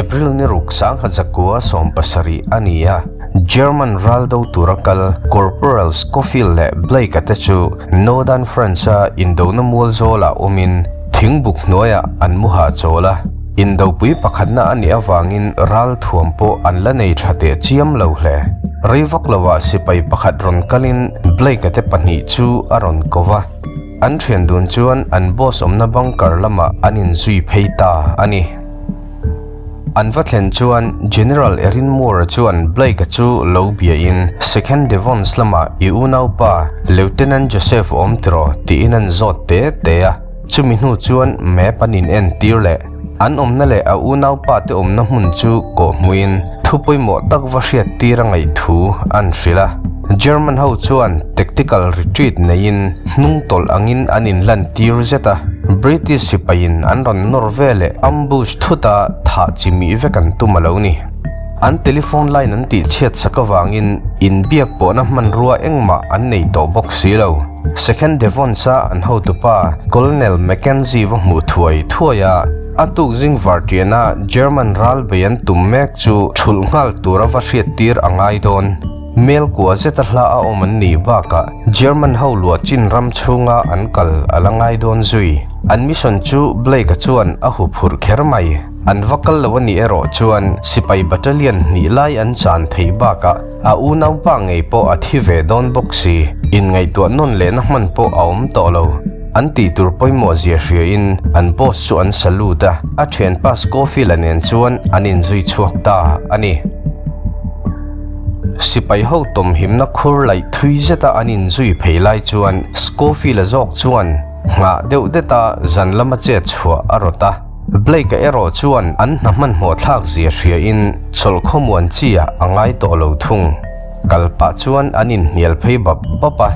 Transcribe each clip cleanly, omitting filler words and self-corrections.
April ni ruk 1970 a ni a, German ral do tura kal Corporal Schofield leh Blake-a te chu Northern France-a indona mual zawlah awmin thingbuk hnuaiah an mu hahchawl a. Indopui pakhatna a nih avangin ral thuam pawh an la nei tha teh chiam lo hle. Rei vak lovah sipai pakhat rawn kalin Blake-a te pahnih chu a rawn ko va. An thian dun chuan an boss awmna bunker lamah an inzui phei ta a ni. An va thlen chuan General Erin Moore-a chuan Blake-a chu lo biain Second Devons lamah i unaupa Lieutenant Joseph awm tiraw tiin an zawt te te a. Chumi hnu chuan map an inentir leh an awmna leh a unaupa te awmna hmun chu kawhhmuhin thu pawimawh tak va hriattir a ngaih thu an hrilh a. German ho chuan tactical retreat neiin hnung tawlh angin an inlantir zet a, British sipaiin an rawn nawr veleh ambush thuta thah chi mih vek an tum a lo ni. An telephone line an tihchhiat sak avangin inbiak pawhna hmanrua engmah an nei tawh bawk si lo. Second Devons-a an hotupa Colonel Mackenzie va hmuh thuai thuai a, a tuk zing vartiana German ral bei an tum mek chu thulh nghal tura va hriattir a ngai dawn. Mel kua zeta hla a awm an nih bakah German ho luah chin ram chhunga an kal a la ngai dawn zui. An mission chu Blake-a chuan a huphurh kher mai. An va kal lo a nih erawh chuan sipai battalion hnih lai an chan thei bakah a unaupa ngei pawh a thi ve dawn bawk si. Inngaihtuah nawn lehna hman pawh a awm tawh lo. An tih tur pawimawh zia hriain an boss chu an salute a, a thianpa Scofield-a nen chuan an inzui chhuak ta a ni. Sipai ho tawmhimna khur laih thui zeta an inzui phei lai chuan Scofield-a zawk chuan nghah deuh deta zan lama chet chhuah a rawt a. Blake-a erawh chuan an hna hmanhmawh thlak zia hriain chawlh khawmuan chi-ah a ngai tawh lo thung. Kal pah chuan an inhnial phei bap bap a.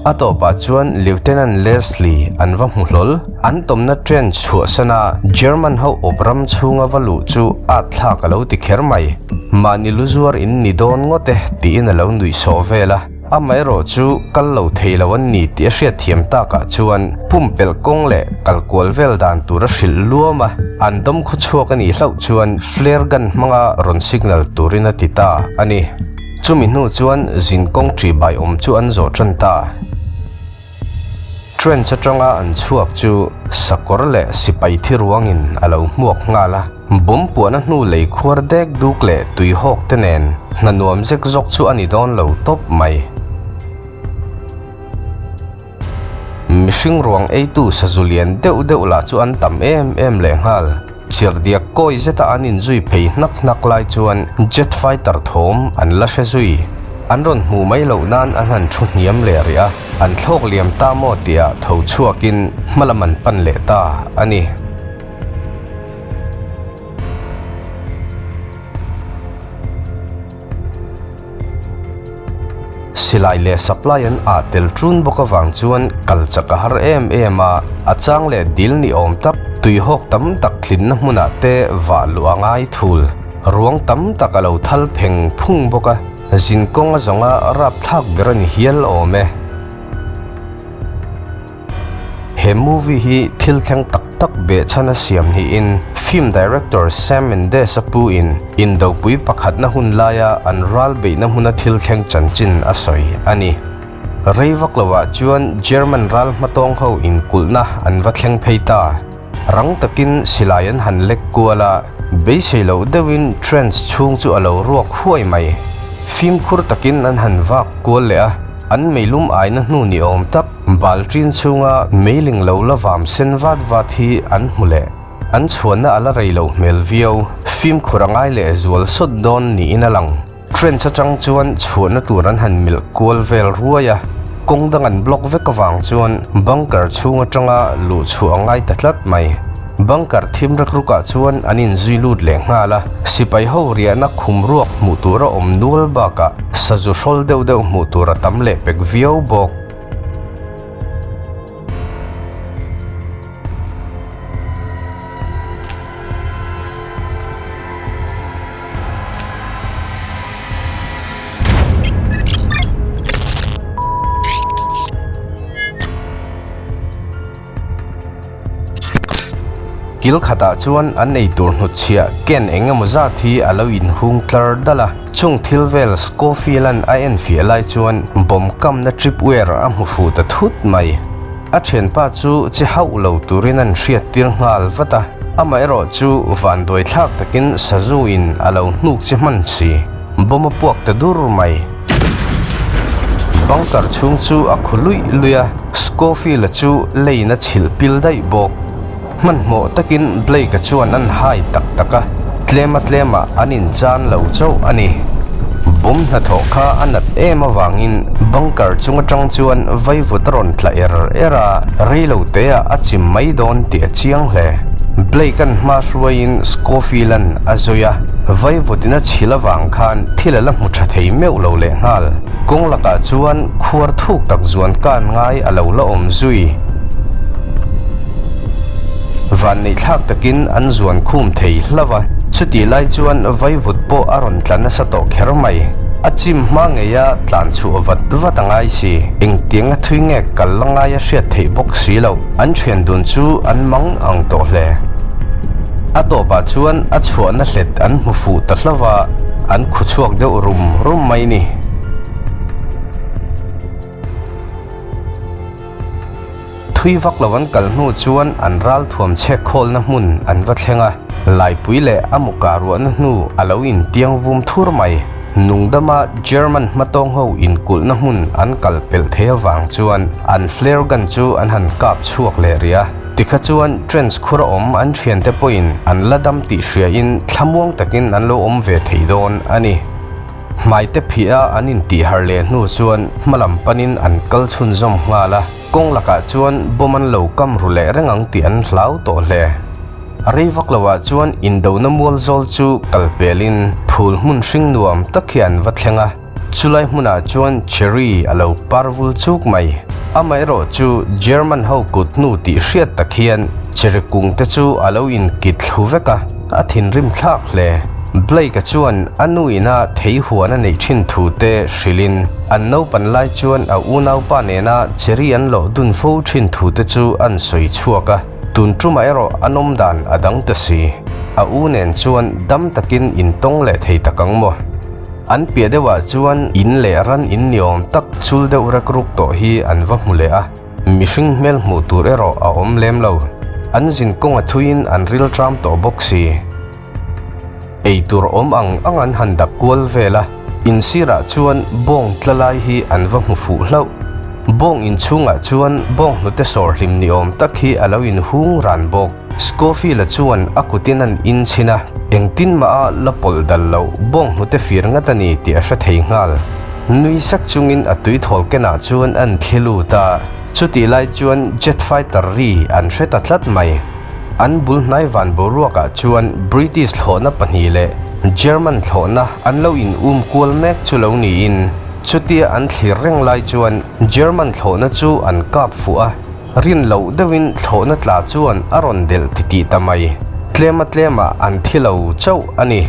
A tawpah chuan Lieutenant Leslie an va hmu hlawl. An tawmna trench chhuahsan a German ho awp ram chhunga va luh chu at thlak a lo ti kher mai. Mahni lu zuar in ni dawn ngawt e tiin a lo nuih sawh vel a. Amaherawh chu kal lo thei lo an ni tih a hriatthiam takah chuan pumpelh kawng leh kal kual vel dan tur a hrilh luam a. An dawm khaw chhuak a nih hlauh chuan flare gun hmanga rawn signal turin a ti ta a ni. Chumi hnu chuan zin kawng ṭi bai awm chu an zawh ṭan ta. Trench aṭanga an chhuak chu sakawr leh sipai thi ruangin a lo hmuak nghal a. Bomb puahna hnu lei khuar dek duk leh tui hawk te nen hna nuam zek zawk chu a ni dawn lo tawp mai. Mihring ruang eitu sazu lian deuh deuh lah chu an tam em em lehnghal. Chirhdiak kawi zeta an inzui phei hnak hnak lai chuan jet fighter thawm an la hre zui. An rawn hmuh mai loh nan an han thu hniam leh rih a, an thlawk liam ta maw tihah tho chhuakin hmalam an pan leh ta a ni. Silai leh supply an ah tel ṭun bawk avang chuan kal chak a har em em a, a chang leh dil ni awm tak, tuihawk tam tak tlinna hmunah te vah luh a ngai thul. Ruang tam tak a lo thal pheng phung bawk a, zinkawng a zawnga rapthlak ber a ni hial awm e. He movie hi thil thleng tak tak behchhan a siam niin film director Sam Mendes a pu in indopui pakhatna hun laia an ral beihna hmuna thil thleng chanchin a sawi a ni. Rei vak lovah chuan German ral hmatawng ho inkulhna an va thleng phei ta. Rang takin silai an han lek kual a, beisei loh deuhin trench chhung chu a lo ruak huai mai. Fimkhur takin an han vak kual leh a, an meilum aina hnu ni awm tak, Balṭin chhunga meiling lo la vam sen vat vat hi an hmu leh. An chhuanna a la rei loh hmel viau. Fimkhur a ngai leh zual sawt dawn niin a lang. Trench atang chuan chhuahna tur an han milh kual vel ruai a. Kawng dang an block vek avang chuan bunker chhung atanga luh chhuah a ngai ta tlat mai. Bunker thim rek rukah chuan an inzui lut leh nghal a. Sipai ho riahna khum ruak hmuh tur a awm nual bakah sazu hrawl deuh deuh hmuh tur a tam leh pek viau bawk. Kil khatah chuan an eitur hnutchhiah ken eng emaw zat hi a lo inhung tlar dal a. Chung thil vel Scofield-a'n a enfiah lai chuan bomb kamna tripwire a hmu fuh ta thut mai. A thianpa chu che hauh lo turin an hriattir nghal vat a, amaherawh chu vanduai thlak takin sazu in a lo hnuk che hman si. Bomb a puak ta dur mai. Bunker chhung chu a khu luih luih a, Scofield-a chu leiin a chhilh pil daih bawk. Hmanhmawh takin Blake-a chuan an hai tak tak a, tlema tlemah an inchan lo chauh a ni. Bomb hnathawh kha a nat em avangin bunker chung atang chuan vaivut a rawn tla er er a, reilo teah a chim mai dawn tih a chiang hle. Blake-a'n hma hruaiin Scofield-a'n a zui a, vaivutin a chhil avang khan thil a la hmu tha thei meuh lo lehnghal. Kawng lakah chuan khuar thuk tak zuan kan ngai a lo la awm zui. Vanneih thlak takin an zuan khum thei hlauh a, chutih lai chuan vaivut pawh a rawn tla nasa tawh kher mai. A chim hma ngeia tlan chhuah vat vat a ngai si. Engtiang a thui nge kal la ngai a hriat theih bawk si loh. An thian dun chu an mang ang tawh hle. A tawpah chuan a chhuahna hlet an hmu fuh ta hlauh a, an khu chhuak deuh rum rum mai ni. Thui vak lo an kal hnu chuan an ralthuam chhek khawlna hmun an va thleng a, Laipui leh a muka ruahna hnu a lo intiang vum thur mai. Nungdama German hmatawng ho inkulhna hmun an kal pelh thei avang chuan an flare gun chu an han kap chhuak leh rih a. Tikha chuan trench khura awm an thiante pawhin an la dam tih hriain thlamuang takin an lo awm ve thei dawn a ni. Hmaite phih a an intihharh leh hnu chuan hmalam panin an kal chhunzawm nghal a, kawng lakah chuan bomb an lo kam ru leh reng ang tih an hlau tawh hle. Rei vak loah chuan indona mual zawl chu kal pelin phul hmun hring nuam tak hi an va thleng a, chulai hmunah chuan cherry a lo par vul chuk mai. Amaherawh chu German ho kut hnu tih hriat tak hian cherry kung te chu a lo inkit thlu vek a, a thinrim thlak hle. Blake-a chuan a nu ina thei huan a neih thin thu te hrilhin an naupan lai chuan a unaupa nena cherry an lawh dun fo thin thu te chu an sawi chhuak a. Tun tumah erawh a nawm dan a dang ta si. A u nen chuan dam takin intawng leh thei tak ang maw? An piah deuhah chuan in leh ran in ni awm tak chul deuh rek ruk tawh hi an va hmu leh a, mihring hmel hmuh tur erawh a awm lem lo. An zin kawng a thuiin an ril tram tawh bawk si. Ei tur awm ang ang an han dak kual vel a, in sirah chuan bawng tla lai hi an va hmu fuh hlauh. Bawng inchhungah chuan bawng hnute sawr hlim ni awm tak hi a lo inhung ran bawk. Scofield-a chuan a kutin an in chhin a, engtin mah a la pawlh dal loh bawng hnute fir ngat a ni tih a hre thei nghal. Nui sak chungin a tuithawl kenah chuan an thli lut a, chutih lai chuan jet fighter ri an hre ta tlat mai. An bul hnai van boruakah chuan British thlawhna pahnih leh German thlawhna an lo in um kual mek chu lo niin, chutia an thlir reng lai chuan German thlawhna chu an kap fuh a, rin loh deuhin thlawhna tla chuan a rawn delh titih ta mai. Tlema tlemah an thi lo chauh a ni.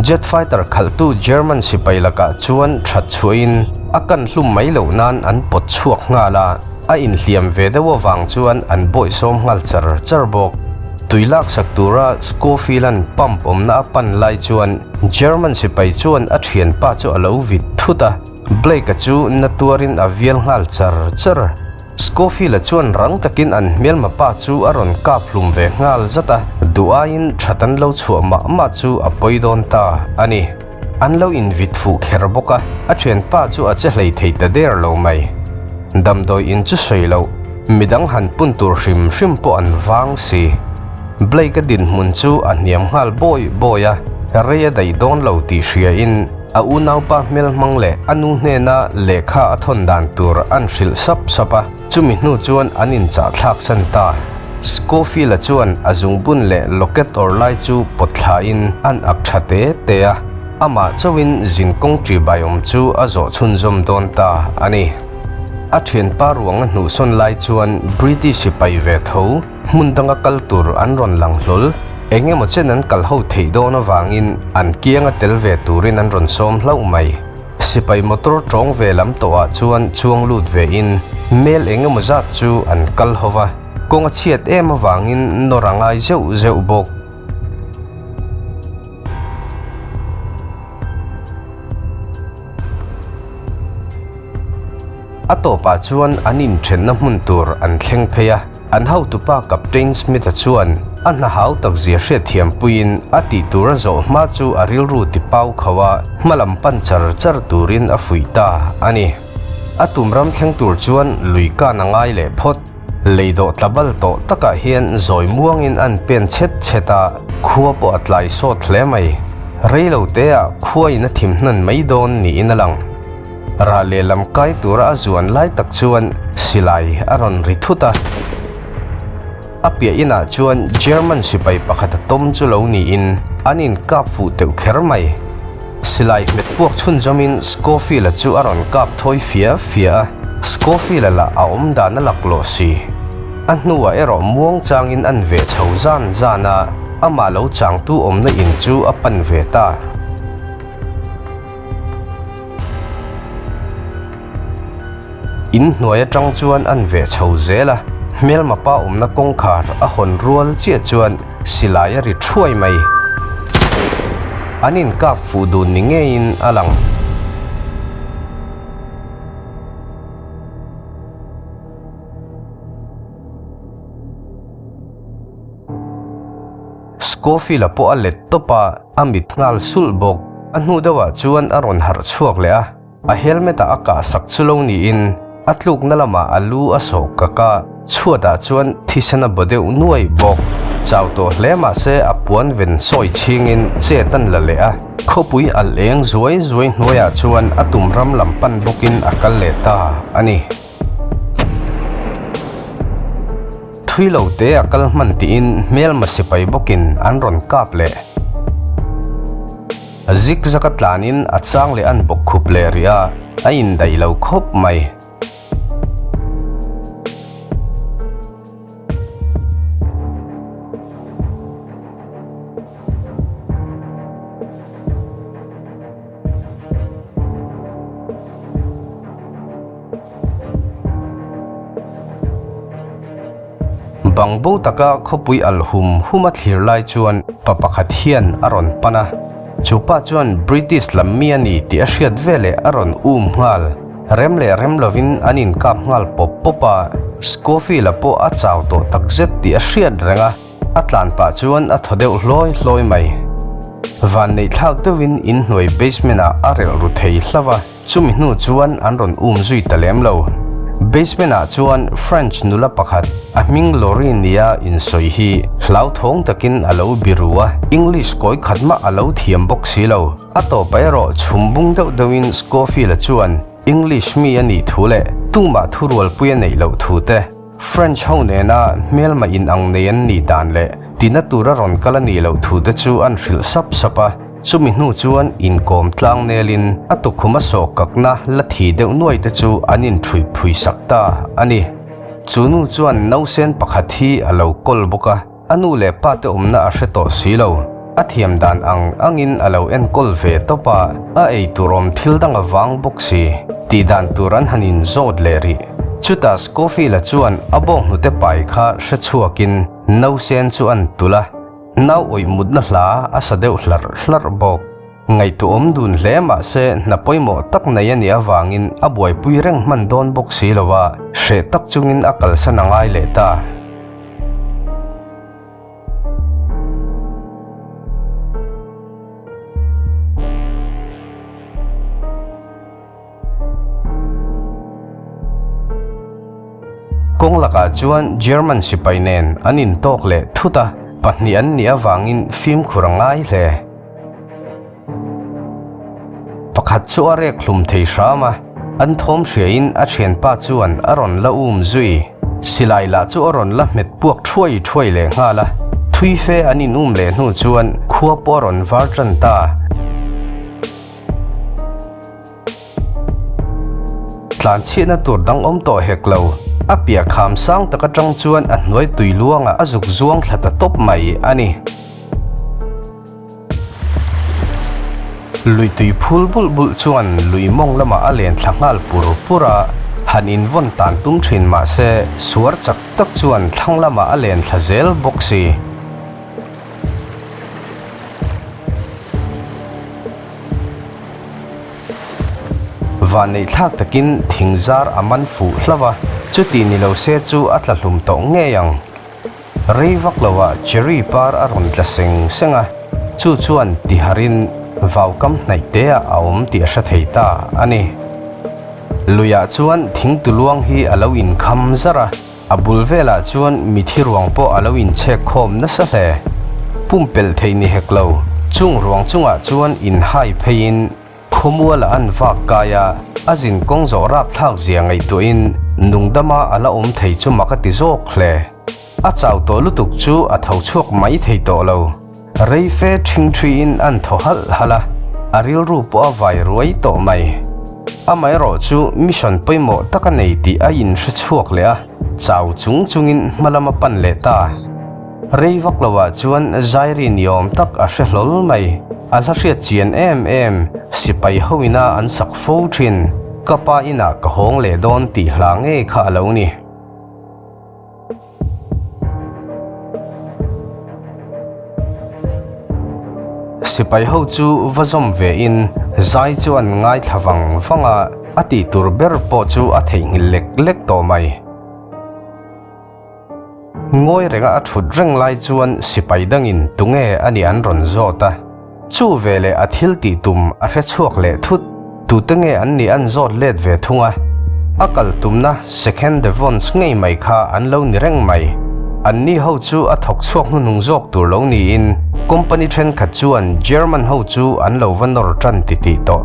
Jet fighter khalhtu German sipai lakah chuan that chhuahin a kan hlum mai loh nan an pawt chhuak nghal a, a inhliam ve deuh avang chuan an bawihsawm nghal char char bawk. Tui laksak tura Scofield-a'n pump awmna a pan lai chuan German sipai chuan a thianpa chu a lo vit thut a, Blake-a chu na tuarin a vial nghal char char. Scofield-a chuan rang takin an hmelma pa chu a rawn kap hlum ve nghal zat a, duh aiin that an lo chhuah mah mah chu a pawi dawn ta a ni. An lo invit fuh kher bawk a, a thianpa chu a che hlei thei ta der lo mai. Damdawi in chu sawi loh, midang han pun tur hrim hrim pawh an vang si. Blake-a dinhmun chu a hniam nghal bawi bawi a, rei a daih dawn lo tih hriain, A unaupa hmelhmang leh a nu hnena lehkha a thawn dan tur an hrilh sap sap a, chumi hnu chuan an inchah thlak san ta. Scofield-a chuan a zungbun leh locket awr lai chu pawt thlain an ak tha te te a, amah chauhin zin kawng ṭibai awm chu a zawh chhunzawm dawn ta a ni. A ṭhianpa ruang a hnuhsawn lai chuan British sipai ve tho, Hmun danga kal tur an rawn lang hlawl. Eng emaw chen an kal ho theih dawn avangin an kianga tel ve turin an rawn sawm hlauh mai. Sipai motor tawng ve lam tawhah chuan chuang lut vein Mel eng emaw zat chu an kal ho va, kawng a chhiat em avangin nawr a ngai zeuh zeuh bawk. A tawpah chuan an inthenna hmun tur an thleng phei a, an hotupa Captain Smith-a chuan a hna hau tak zia hriatthiam puiin a tih tur a zawh hma chu a rilru ti pau kho a, hma lam pan char char turin a fuih ta a ni. A tum ram thleng tur chuan lui kan a ngai leh phawt. Lei dawh tla bal tawh takah hian zawi muangin an pen chhet chhet a, khua pawh a tlai sawt hle mai. Rei lo teah khua in a thim hnan mai dawn niin a lang. Rah lehlam kai tura a zuan lai tak chuan silai a rawn ri thut a. A piah inah chuan German sipai pakhat a tawm chu lo niin an inkap fuh teuh kher mai. Silai hmet puak chhunzawmin Scofield-a chu a rawn kap thawi fia fia a, Scofield-a lah a awm dan a laklawh si. A hnuah erawh muang changin an veh chho zan zan a, amah lo changtu awmna in chu a pan ve ta. In hnuai atang chuan an veh chho zel a, hmelma pa awmna kawngkhar a hawn rual chiah chuan silai a ri thuai mai. An inkap fuh dun ni ngeiin a lang. Scofield-a pawh a let tawp a, a mit nghal sulh bawk. A hnu deuhah chuan a rawn harh chhuak leh a. A helmet-ah a kah sak chu lo niin a tlukna lamah a lu a sawh kak a, chhuatah chuan thisen a baw deuh nuai bawk. Chau tawh hle mah se a puan ven sawi chhingin chet an la leh a, khawpui alh eng zuai zuai hnuaiah chuan a tum ram lam pan bawkin a kal leh ta a ni. Thui lo te a kal hman tiin hmelma sipai bawkin an rawn kap leh. Zik zaka tlanin a chang leh an bawk khup leh rih a, a indaih lo khawp mai. Bang bo taka khawpui al hum hum a thlir lai chuan pa pakhat hian a rawn pan a, chu pa chuan British lam mi a ni tih a hriat veleh a rawn um nghal. Rem leh rem lovin an inkap nghal pawp pawp a, Scofield-a pawh a chau tawh takzet tih a hriat reng a, a tlan pah chuan a thaw deuh hlawi hlawi mai. Vanneih thlak deuhin inhnuai basement-ah a relh ru thei hlauh a. Chumi hnu chuan an rawn um zui ta lem lo. Basement ah chuan French nula pakhat, a hming Lori nia insawi hi hlauthawng takin a lo biru a, English kawi khat mah a lo thiam bawk si lo. A tawpah erawh chhum bung deuh deuhin Scofield-a chuan English mi a nih thu leh tumah thurualpui a neih loh thu te, French ho nena hmelma inang nei an nih dan leh tina tura rawn kal a nih loh thu te chu an hrilh sap sap a. Chumi hnu chuan inkawm tlang nelin a tukhum a sawh kakna la thi deuh nuai te chu an inṭhuih phui sak ta a ni. Chu nu chuan nausen pakhat hi a lo kawl bawk a, a nu leh pa te awmna a hre tawh si lo. A thiam dan ang angin a lo enkawl ve tawp a, a ei tur awm thil dang a vang bawk si. Tih dan tur an han inzawt leh rih. Chutah Scofield-a chuan a bawnghnute pai kha hre chhuakin nausen chu an tulh a. Nau awih mutna hla a sa deuh hlarh hlarh bawk. Ngaihtuahawm dun hle mah se hna pawimawh tak nei a nih avangin a buaipui reng hman dawn bawk si lo a, hreh tak chungin a kalsan a ngai leh ta. Kawng lakah chuan German sipai nen an intawk leh thut a, pahnih an nih avangin fimkhur a ngai hle. Pakhat chu a rek hlum thei hram a, an thawm hriain a thianpa chuan a rawn la um zui. Silai lah chu a rawn la hmet puak thuai thuai leh nghal a, thui fe an in um leh hnu chuan khua pawh a rawn var tan ta. Tlanchhiatna tur dang awm tawh hek lo. A piah kham sang tak atang chuan a hnuai tui luangah a zuk zuang thla ta tawp mai a ni. Lui tui phul bulh bulh chuan lui mawng lamah a len thla nghal pur pur a. Han invawn tan tum thin mah se suar chak tak chuan thlang lamah a len thla zel bawk si. Vanneih thlak takin thing zar a man fuh hlauh a, chuti ni lo se chu a tla hlum tawh ngei ang. Rei vak loah cherry par a rawn tla seng seng a, chu chuan tiharin vaukam hnaih te ah a awm tih a hre thei ta a ni. Luiah chuan thingtuluang hi a lo inkham zar a, a bul velah chuan mithi ruang pawh a lo inchhek khawm nasa hle. Pumpelh theih ni hek lo, chung ruang chungah chuan inhai pheiin, Khawmuala an vak kai a, a zin kawng zawh rapthlak zia ngaihtuahin nungdama a la awm thei chu mak a ti zawk hle. A chau tawh lutuk chu a tho chhuak mai thei tawh lo. Rei fe ṭhing ṭhiin an thaw halh halh a, a rilru pawh a vai ruai tawh mai. Amaherawh chu mission pawimawh tak a nei tih a inhre chhuak leh a, chau chung chungin hma lam a pan leh ta. Rei vak lovah chuan Zairi ni awm tak a hre hlawl mai. A hla hriat chian em em, sipai ho ina an sak fo thin. Ka pa inah ka hawng leh dawn tih hla ngei kha a lo ni. Sipai ho chu va zawm ve in zai chu an ngaithla vang vang a, a tih tur ber pawh chu a theihnghilh lek lek tawh mai. Ngawi renga a thut reng lai chuan sipai dangin tunge a nih an rawn zawt a. Chu veleh a thil tih tum a hre chhuak leh thut. Tute nge an nih an zawt let ve thung a. A kal tumna Second Devons ngei mai kha an lo ni reng mai. Anni ho chu a thawk chhuak hnuhnung zawk tur lo niin company thenkhat chuan German ho chu an lo va nawr tan titih tawh.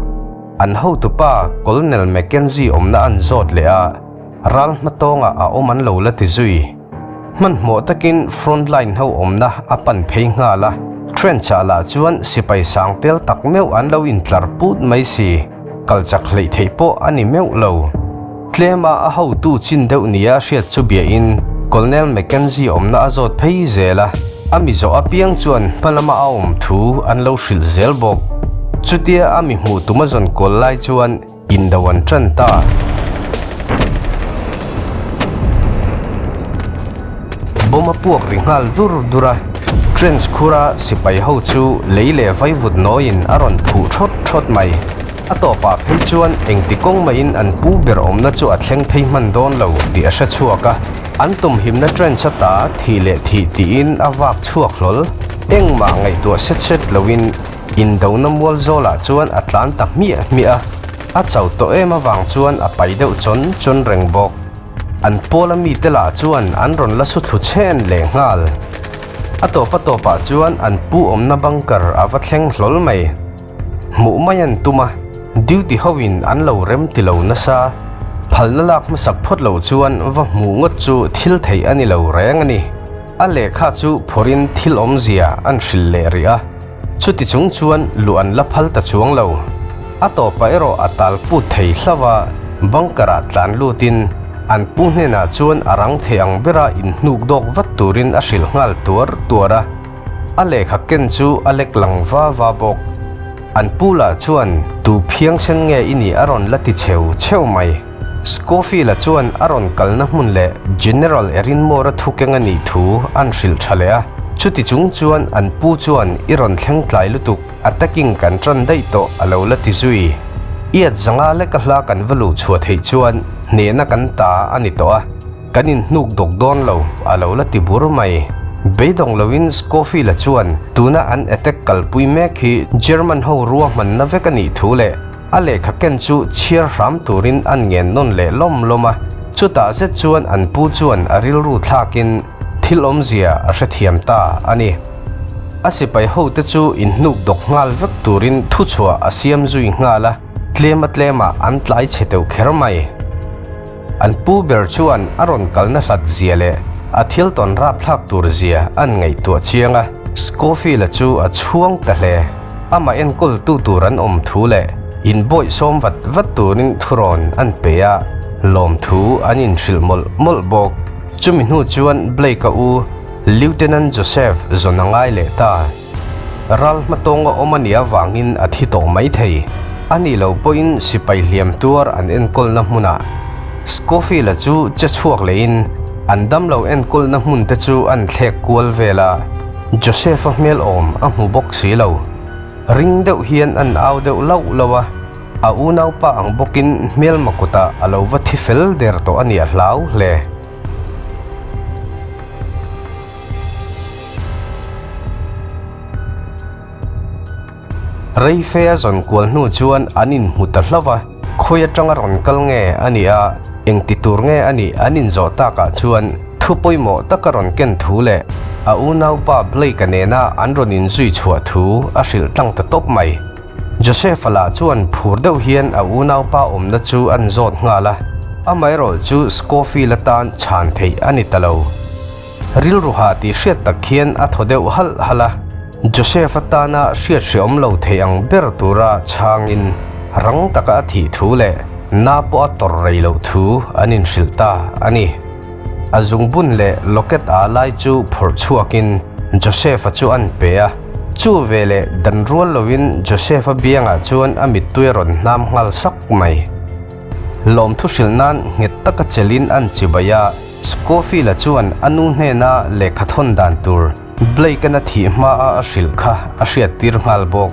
An hotupa Colonel Mackenzie awmna an zawt leh a. Ral hmatawngah a awm an lo la ti zui. Hmanhmawh takin front line ho awmna a pan phei nghal a, trench ah lah chuan sipai sang tel tak meuh an lo intlar put mai si, kal chak hleih theih pawh a ni meuh lo. Tlema a hotu chin deuh nia hriat chu biahin Colonel Mackenzie awmna a zawt phei zel a, a mi zawh apiang chuan hma lama a awm thu an lo hrilh zel bawk. Chutia a mi hmuh tum a zawn kual lai chuan Indo an ṭan ta. Bomb a puak ri nghal dur dur a, trench khura sipai ho chu lei leh vaivut nawiin a rawn phuh thawt thawt mai. A tawpah phei chuan engti kawng maiin an pu ber awmna chu a thleng phei hman dawn lo tih a hre chhuak a, an tumhimna trench ata thih leh thih tiin a vak chhuak hlawl. Engmah ngaihtuah set set loin Indona mual zawlah chuan a tlan ta hmiah hmiah a, a chau tawh em avang chuan a pai deuh chawn chawn reng bawk. An pawla mite lah chuan an rawn la su thlu chhen leh nghal. A tawp a tawpah chuan an pu awmna bunker a va thleng hlawl mai. Hmuh mai an tum a, duty hoin an lo rem ti lo nasa. Phalna lak hmasak phawt loh chuan va hmuh ngawt chu thil theih a ni lo reng a ni. A lehkha chu phawrhin thil awmzia an hrilh leh rih a. Chuti chung chuan luh an la phal ta chuang lo. A tawpah erawh a tal put thei hlauh a, bunker ah tlan lutin an pu hnenah chuan a rang thei ang bera inhnuk dawk vat turin a hrilh nghal tuar tuar a. A lehkha ken chu a lek lang va va bawk. An pu lah chuan tu phiangsen nge i nih a rawn la ti cheu cheu mai. Scofield-a chuan a rawn kalna hmun leh General Erinmore-a thukeng a nih thu an hrilh tha leh a. Chuti chung chuan an pu chuan i rawn thleng tlai lutuk, attacking kan tan daih tawh a lo la ti zui. Iat zanga leka hla kan va luh chhuah theih chuan hnehna kan ta a ni tawh a, kan inhnuk dawk dawn lo a lo la ti bur mai. Beidawng loin Scofield-a chuan tuna an attack kalpui mek hi German ho ruahmanna vek a nih thu leh A lehkha ken chu chhiar hram turin an ngen nawn leh lawm lawm a, chutah zet chuan an pu chuan a rilru thlakin thil awmzia a hrethiam ta a ni. A sipai hote chu inhnuk dawk nghal vek turin thuchhuah a siam zui nghal a, tlema tlemah an tlai chhe teuh kher mai. An pu ber chuan a rawn kalna hlat zia leh a thil tawn rapthlak tur zia an ngaihtuah chiang a, Scofield-a chu a chhuang ta hle. Amah enkawl tu tur an awm thu leh inbawih sawm vat vat turin thurawn an pe a, lawmthu an inhrilh mawlh mawlh bawk. Chumi hnu chuan Blake-a u Lieutenant Joseph zawn a ngai leh ta. Ral hmatawnga awm a nih avangin a thi tawh mai thei. A nih loh pawhin sipai hliam tuar an enkawlna hmunah. Scofield-a chu che chhuak lehin an damlo enkawlna hmun te chu an thlek kual vel a, Joseph-a hmel awm a hmu bawk si lo. Ring deuh hian an au deuh lauh lauh a, a unaupa ang bawkin hmelma kutah a lo va thi fel der tawh a nih a hlau hle. Reife a zawn kual hnu chuan an inhmu ta hlauh a, khawi atanga rawn kal nge a nih a, engti tur nge a nih an inzawh takah chuan thu pawimawh taka rawn ken thu leh a unaupa Blake-a nena an rawn inzui chhuah thu a hrilh tlang ta tawp mai. Joseph-a lah chuan phur deuh hian a unaupa awmna chu an zawt nghal a, amaherawh chu Scofield atan chhan theih a ni ta lo. Rilru hah tih hriat tak khian a thaw deuh halh halh a, Joseph atana hriat hreawm lo thei ang ber tura chhangin rang taka a thih thu leh na pawh a tawrh rei loh thu an inhrilh ta a ni. A zungbun leh locket ah lai chu phawrh chhuakin Joseph-a chu an pe a, chu veleh dan rual loin Joseph-a biangah chuan a mittui a rawn hnam nghal sak mai. Lawmthu hrilh nan nghet taka chelin an chibai a, Scofield-a chuan a nu hnena lehkha thawn dan tur Blake-an a thih hmaa a hrilh kha a hriattir nghal bawk.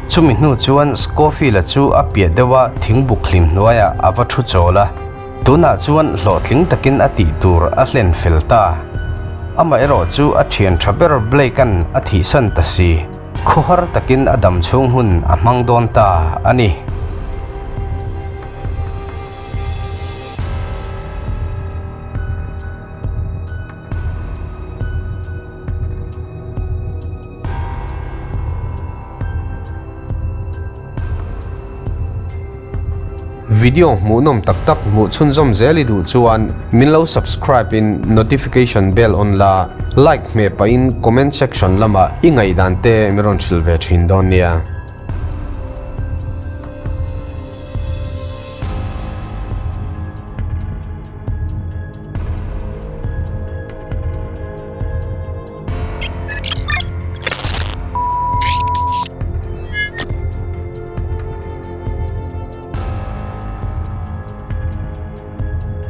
Chumi hnu chuan Scofield-a chu a piah deuha thingbuk hlim hnuaiah a va thu chawl a, tunah chuan hlawhtling takin a tih tur a hlen fel ta. Amaherawh chu a thian tha ber Blake-an a thihsan ta si. Khawhar takin a dam chhung hun a hmang dawn ta a ni. Video hmuhnawm tak tak hmuh chhunzawm zel i duh chuan min lo subscribe in notification bell on la, like hmeh pahin comment section lamah i ngaihdan te min rawn hrilh ve thin dawn nia.